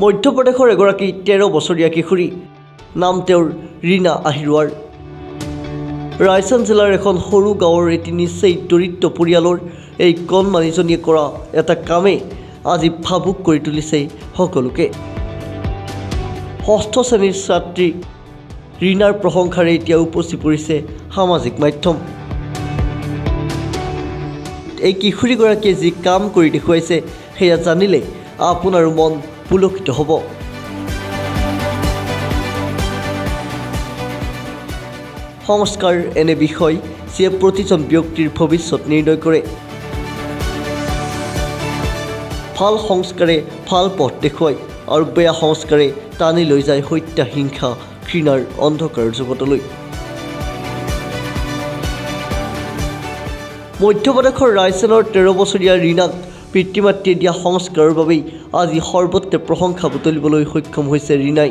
মধ্যপ্ৰদেশৰ এগৰাকী 13 বছৰীয়া কিশোৰী, নাম তেওঁৰ ৰীণা আহিৰৱাৰ। ৰায়চেন জিলাৰ এখন সৰু গাঁৱৰ এটি নিচেই দৰিদ্ৰ পৰিয়ালৰ এই কণমানিজনীয়ে কৰা এটা কামে আজি ভাবুক কৰি তুলিছে সকলোকে। ষষ্ঠ শ্ৰেণীৰ ছাত্ৰী ৰীণাৰ প্ৰশংসাৰে এতিয়া উপচি পৰিছে সামাজিক মাধ্যম। এই কিশোৰীগৰাকীয়ে যি কাম কৰি দেখুৱাইছে, সেয়া জানিলে আপোনাৰো মন পুলকিত হ'ব। সংস্কাৰ এনে বিষয়, যিয়ে প্ৰতিজন ব্যক্তিৰ ভৱিষ্যত নিৰ্ণয় কৰে। ভাল সংস্কাৰে ভাল পথ দেখুৱায় আৰু বেয়া সংস্কাৰে টানি লৈ যায় হত্যা, হিংসা, ঘৃণাৰ অন্ধকাৰ জগতলৈ। মধ্যপ্ৰদেশৰ ৰায়চেনৰ 13 বছৰীয়া ৰীণাক পিতৃ মাতৃয়ে দিয়া সংস্কাৰৰ বাবেই আজি সৰ্বত্ৰে প্ৰশংসা বুটলিবলৈ সক্ষম হৈছে ৰীণাই।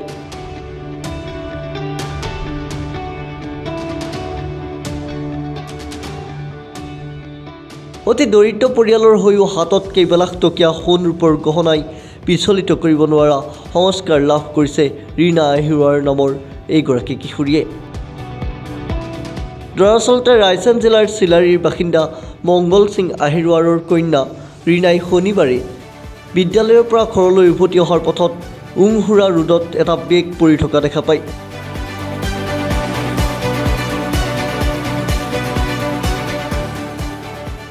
অতি দৰিদ্ৰ পৰিয়ালৰ হৈও হাতত কেইবালাখ টকীয়া সোণ ৰূপৰ গহনাই বিচলিত কৰিব নোৱাৰা সংস্কাৰ লাভ কৰিছে ৰীণা আহিৰৱাৰ নামৰ এইগৰাকী কিশোৰীয়ে। দৰাচলতে ৰায়চেন জিলাৰ চিলাৰীৰ বাসিন্দা মংগল সিং আহিৰৱাৰৰ কন্যা ৰীণাই শনিবাৰে বিদ্যালয়ৰ পৰা ঘৰলৈ উভতি অহাৰ পথত উংহুৰা ৰোডত এটা বেগ পৰি থকা দেখা পায়।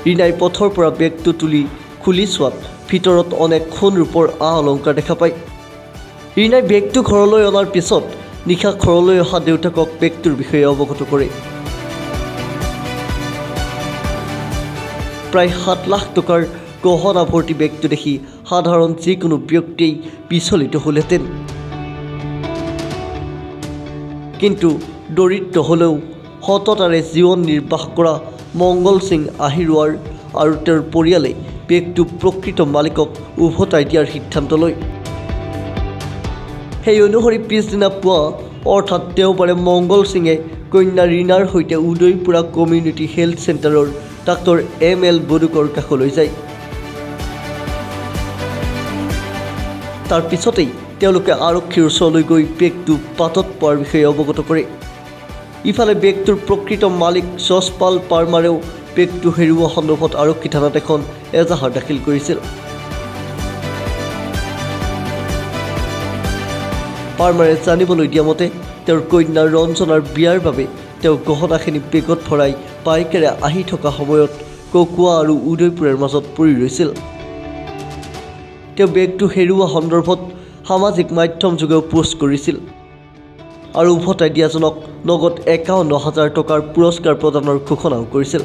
ৰীণাই পথৰ পৰা বেগটো তুলি খুলি চোৱাত ভিতৰত অনেক সোণ ৰূপৰ আ অলংকাৰ দেখা পায়। ৰীণাই বেগটো ঘৰলৈ অনাৰ পিছত নিশা ঘৰলৈ অহা দেউতাকক বেগটোৰ বিষয়ে অৱগত কৰে। প্ৰায় 7 লাখ টকাৰ গহনা ভৰ্তি বেগটো দেখি সাধাৰণ যিকোনো ব্যক্তিয়েই বিচলিত হ'লহেঁতেন। কিন্তু দৰিদ্ৰ হ'লেও সততাৰে জীৱন নিৰ্বাহ কৰা মংগল সিং আহিৰৱাৰ আৰু তেওঁৰ পৰিয়ালে বেগটো প্ৰকৃত মালিকক উভতাই দিয়াৰ সিদ্ধান্ত লয়। সেই অনুসৰি পিছদিনা পুৱা, অৰ্থাৎ দেওবাৰে মংগল সিঙে কন্যা ৰীণাৰ সৈতে উদয়পুৰা কমিউনিটি হেল্থ চেণ্টাৰৰ ডাক্তৰ এম এল বদুকৰ কাষলৈ যায়। তাৰ পিছতেই তেওঁলোকে আৰক্ষীৰ ওচৰলৈ গৈ বেগটো বাটত পোৱাৰ বিষয়ে অৱগত কৰে। ইফালে বেগটোৰ প্ৰকৃত মালিক যশপাল পাৰমাৰেও বেগটো হেৰুওৱা সন্দৰ্ভত আৰক্ষী থানাত এখন এজাহাৰ দাখিল কৰিছিল। পাৰমাৰে জানিবলৈ দিয়া মতে, তেওঁৰ কন্যা ৰঞ্জনাৰ বিয়াৰ বাবে তেওঁ গহনাখিনি বেগত ভৰাই বাইকেৰে আহি থকা সময়ত ককুৱা আৰু উদয়পুৰৰ মাজত পৰি ৰৈছিল। তেওঁ বেগটো হেৰুওৱা সন্দৰ্ভত সামাজিক মাধ্যম যোগেও পোষ্ট কৰিছিল আৰু উভতাই দিয়াজনক নগদ 51,000 টকাৰ পুৰস্কাৰ প্ৰদানৰ ঘোষণাও কৰিছিল।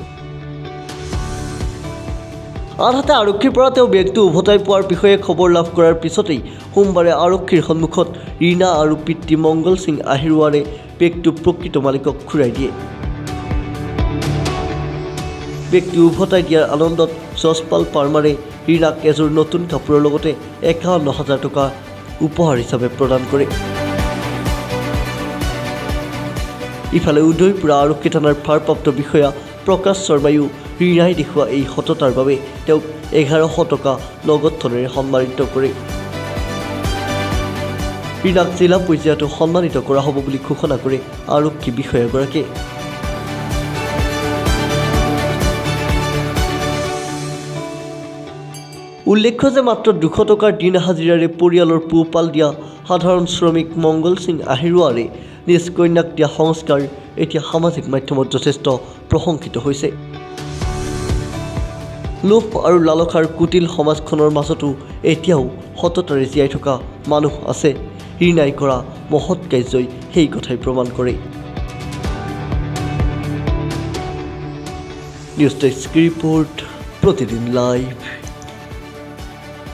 আনহাতে আৰক্ষীৰ পৰা তেওঁ বেগটো উভতাই পোৱাৰ বিষয়ে খবৰ লাভ কৰাৰ পিছতেই সোমবাৰে আৰক্ষীৰ সন্মুখত ৰীণা আৰু পিতৃ মংগল সিং আহিৰৱাৰে বেগটো প্ৰকৃত মালিকক ঘূৰাই দিয়ে। বেগটো উভতাই দিয়াৰ আনন্দত যশপাল পাৰমাৰে ৰীণাক এযোৰ নতুন কাপোৰৰ লগতে 51,000 টকা উপহাৰ হিচাপে প্ৰদান কৰে। ইফালে উদয়পুৰা আৰক্ষী থানাৰ ভাৰপ্ৰাপ্ত বিষয়া প্ৰকাশ শৰ্মাইও ৰীণাই দেখুওৱা এই সততাৰ বাবে তেওঁক 1100 টকা নগদ ধনেৰে সন্মানিত কৰে। ৰীণাক জিলা পৰ্যায়তো সন্মানিত কৰা হ'ব বুলি ঘোষণা কৰে আৰক্ষী বিষয়াগৰাকীয়ে। উল্লেখ্য যে মাত্ৰ 200 টকাৰ দিন হাজিৰাৰে পৰিয়ালৰ পোহপাল দিয়া সাধাৰণ শ্ৰমিক মংগল সিং আহিৰৱাৰে নিজ কন্যাক দিয়া সংস্কাৰ এতিয়া সামাজিক মাধ্যমত যথেষ্ট প্ৰশংসিত হৈছে। লোভ আৰু লালসাৰ কুটিল সমাজখনৰ মাজতো এতিয়াও সততাৰে জীয়াই থকা মানুহ আছে। ৰীণাই কৰা মহৎ কাৰ্যই সেই কথাই প্ৰমাণ কৰে। নিউজ ডেস্ক ৰিপৰ্ট, প্ৰতিদিন লাইভ।